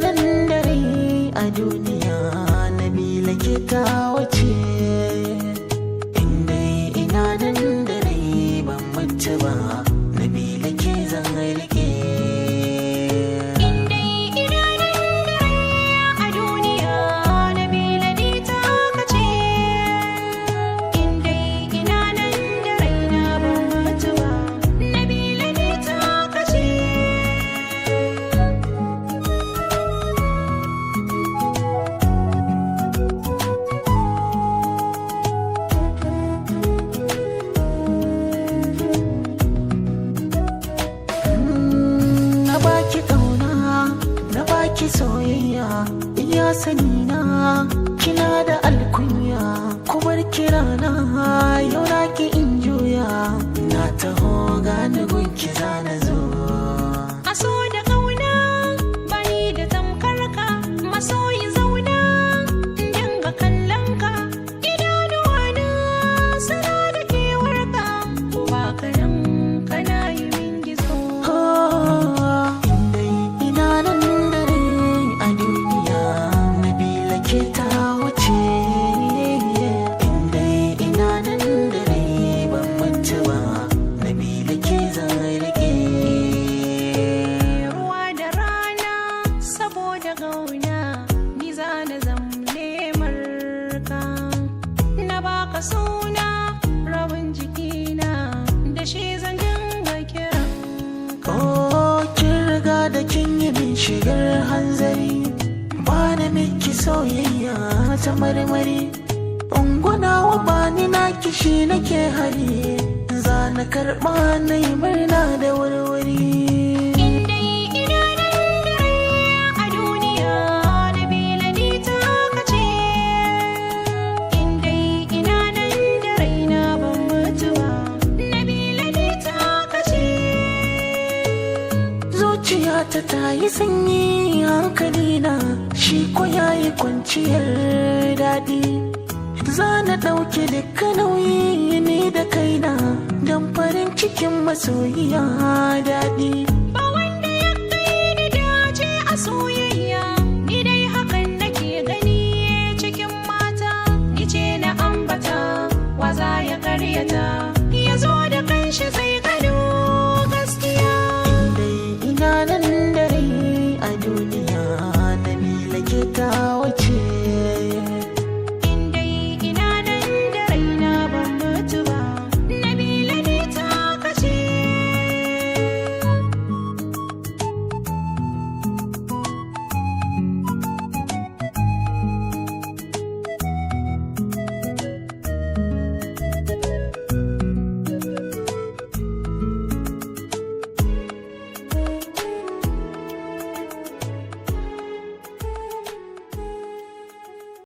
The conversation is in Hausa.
nan da rai a duniya, Nabila ke ta wuce. Indai ina nan da rai ban mutu ba, Nabila ke zan rike. Indai ina nan da rai a duniya, Nabila ni ta kace. Indai ina nan da raina ban mutu ba, Nabila ni ta kace. Na baki ƙauna, na baki soyayya, iya sani na kina da alkunya. Kubar kirana yau na ki in juya, na taho gani gunki zana zo. A so da ƙauna bani da tamkar ka, masoyi, zauna in dinga kallon ka. Idanuwa na suna da kewar ka, ko ba ka nan kana yi min gizo. Indai ina nan da rai a duniya, Nabila ke ta wuce. Indai ina nan da rai ban mutu ba, Nabila ke zan rike. Ruwa da rana saboda gauna, ni za na zamle marka. Na baka suna rabin jikina, da shi zan dinga kiran ka. Oh, kin riga da kin yi min shigar hanzari, ba na miki soyayya ta marmari. Ungwanawa ba ni na kishi nake hari, za na karɓa na yi murna da wurwuri. Indai ina nan da rai a duniya, Nabila ni ta kace. Indai ina nan da raina ban mutu ba, Nabila ni ta kace. Zuciyata ta yi sanyi, hankalina shi ko yayi kwanciyar daɗi. Za na ɗauki duka nauyi ni da kaina, don farin cikin masoyiya daɗi.